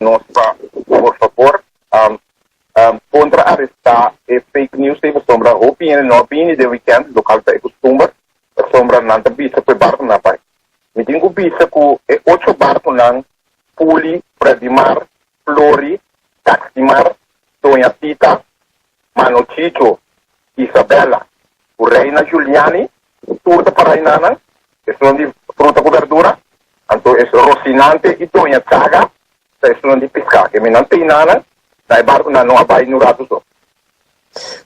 Nos pa por favor kontra arestá e fake news ei pasobra hopi hende no a bini den weekend lokal ta e kustumber pasobra nan ta bisa ku e barkunan a bai. Mi tin ku bisa ku e ocho barkunan Puli, Fredimar, Flori, Taximar, Doña Tita, Mano Chicho, Isabella ku Reina Juliani tur ta para enanan, esunnan di fruta ku berdura, anto es Rocinante i Doña Chaga ta esunnan di piská. Ke mi nan te enanan na e barkunan no a bai niun ratu so.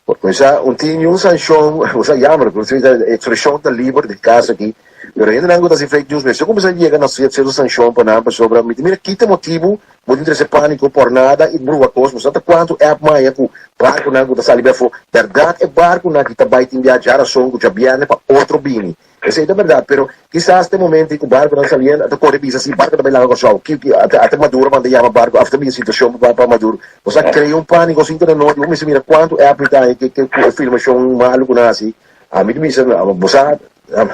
Por kuminsá, un tin niun sanshon, bo sa jammer, ku ekspreshon ta liber den kas aki, pero hendenan ku ta hasi fake news mester kuminsá yega na sierto sanshon pa nan pasobra mi ta mira kita motibu bo tin trese pániko por nada i bruha kos, bo sa ta kuantu app maya ku barkunan ku ta sali bai afó, bèrdat e barkunan ki ta bai tin bia djarason ku djabièrnè pa otro bini. Esei ta bèrdat, pero kisas te momento ku barkunan saliendo a ta kore bisa si barku ta bai laga Kòrsou, ki ki a ta Maduro manda yama barku òf ta bin situashon pa pa Maduro. Bo sa krea un pániko sin ta na noti, bo mester mira kuantu app mi ta haña ke ke ku e filmashon malu ku nan hasi. Ami ta bisa, bo sa,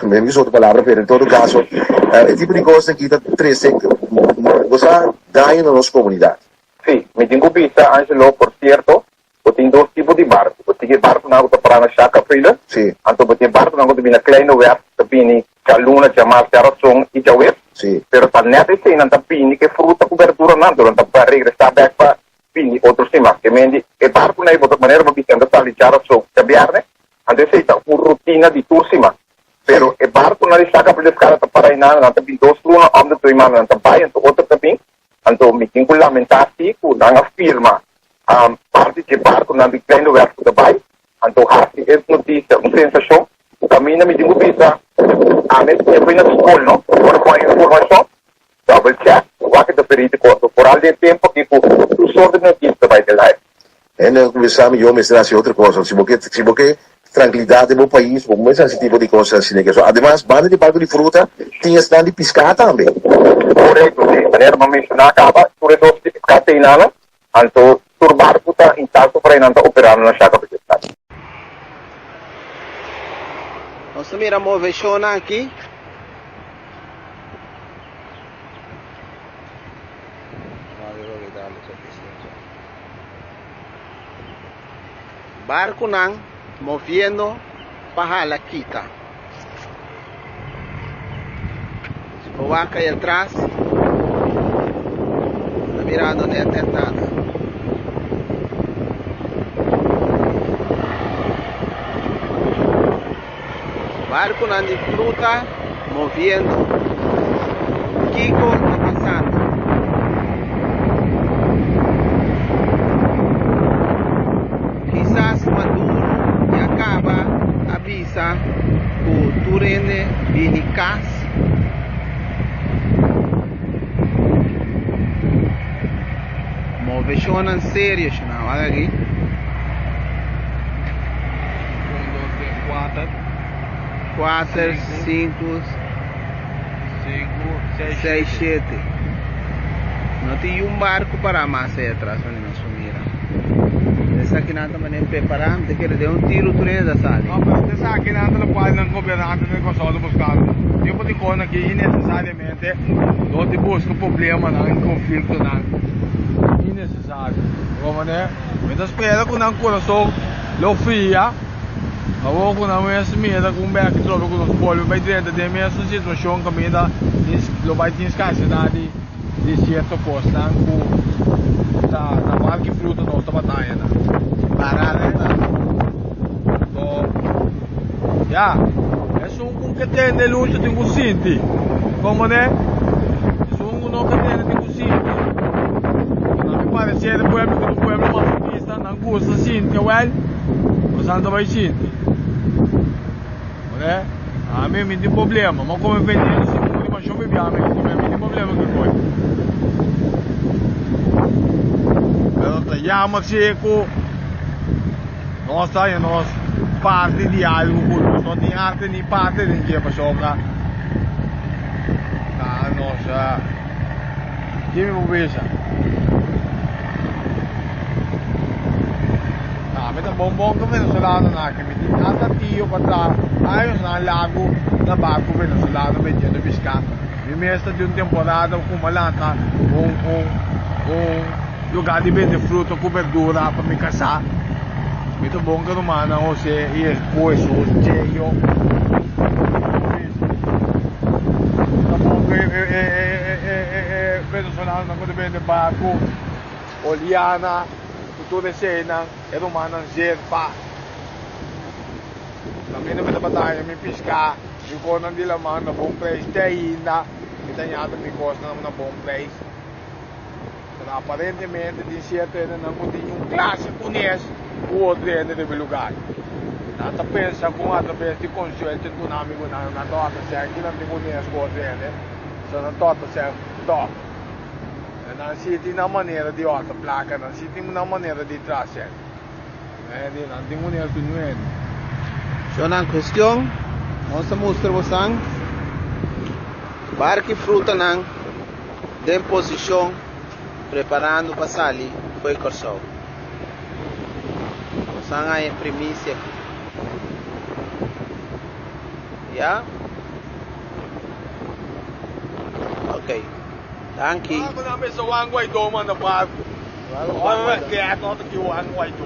mi no bisa otro palabra pero en todo kaso e tipo di kosnan aki ta trese bo sa daño na nos komunidat. Sí, mi tin ku bisa, Angelo, por sierto, Bo tin dos tipo di barku. Bo tin e barkunan ku ta pará na Shakafrida, anto bo tin e barkunan ku ta bini na Kleine Werf, ta bini djaluna, djamars, djarason i djawes. Pero ta nèt eseinan ta bini ku e fruta ku berduranan, anto nan ta regresá bèk pa bini otro siman. Ke mende e barkunan ei bo ta manera bo bisa nan ta sali djarason, djabièrnè, anto esei ta un rutina di tur siman. Pero e barkunan di Shakafrida eskala ta pará einan, nan ta bini dos luna òf de twee manan nan ta bai, anto otro ta bin. Anto mi tin ku lamentá si ku nan a firma parti dje barkunan di Kleine Werf ku ta bai, anto hasi e notisia un sensashon. Ku kaminda mi tin ku bisa ami a siña bai na skol no, ora ku hay informashon double check wak e ta verídiko, anto foral den e tempu aki ku tur sorto di notisia ta bai den aire. Hende a kuminsá mi yo mester hasi otro kos. Si bo ke si bo ke trankilidat den bo pais, bo mester hasi tipo di kos asina ke. So ademas banda di barku di fruta tin esnan di piská tambe. Korekto, si. Manera bo a menshoná kaba, tur e dos di piská ta einanan, anto tur barku ta intakto por einan ta operando na Shaka Bridge. Nos ta mira moveshonnan aki. Barkunan moviendo pa hala kita. Si bo wak ei atras, bo ta mirando net net nada. Barkunan di fruta moviendo. Kiko ta pasando? Kisas Maduro ya kaba a bisa ku tur hende bini kas. Moveshonnan serio shona wak aki. Un, dos, tres, kuater. Kuater, sinku. Sinku, seis, Seis, shete. No tin yun barku pará mas ei atras manera nos por mira. Esakinan ta manera prepará, mi ta kere den un tiru tur hende ta sali. No, pero esakinan ta lokual nan gobernante den Kòrsou ta buskando. Tipo di kos aki innesesariamente dor di buska problemanan i konfliktonan innesesario. Bo manera mi ta spera ku nan kurason lo fria. Awor ku nan mes mira ku un bèki trobe ku nos bolbe bai drenta den mesun situashon kaminda lo bai tin skarsedat di sierto kosnan ku ta na parke fruta nos ta bataya nan. So ya esun ku ke tende lucha tin ku sinti komo ne esun ku no ke tende tin ku sinti. Na mi parecer e pueblo ku ta un pueblo masokista. Nan gusta sinti awel, nos ta bai sinti. Ore, ami mi tin problema, ma come veneno si muri ma sho bibi ami, mi tin problema cu koi. Pero ta yama si cu nos ta haña nos parti di algo cu nos no tin arte ni parte den dje pasobra ta nos Ki mi por bisa? Na, mi ta bon bon ku venezolanonan aki. Mi tin tanta tio pa traha añosnan largu na barku venezolano bendiendo piská. Mi mes ta di un temporada ku mi a lanta un un. Un lugá di bende fruta ku berdura pa mi kasá. Mi ta bon ku rumannan José i ku Hesus, Cheyo, Luis. Mi ta bon ku e venezolanonan ku ta bende barku, Oliana, ku tur eseinan, e rumannan Zerpa. Kaminda mi tabata haña mi piská, mi konan di laman na bon preis te ainda. Mi ta ñata mi kosnan na bon preis. Pero aparentemente tin sierto hendenan ku tin un klase kunes ku otro hende riba e lugar. Nan ta pensa ku atraves di consulting ku nan amigunan nan ta ota sèn ki nan tin kunes ku otro hende, so nan ta ota sèn tòg. Nan si tin nan manera di ota plaka, nan si tin nan manera di traha sèn. Nan tin kunes ku niun hende. Shownan cuestion, nos ta mustra bosan barki frutanan den posicion preparando pa sali fo'i Corsou. Bosan haña primicia aki. Ya? Ok. Danki. Juan Guaidó manda barco. Juan Guaidó.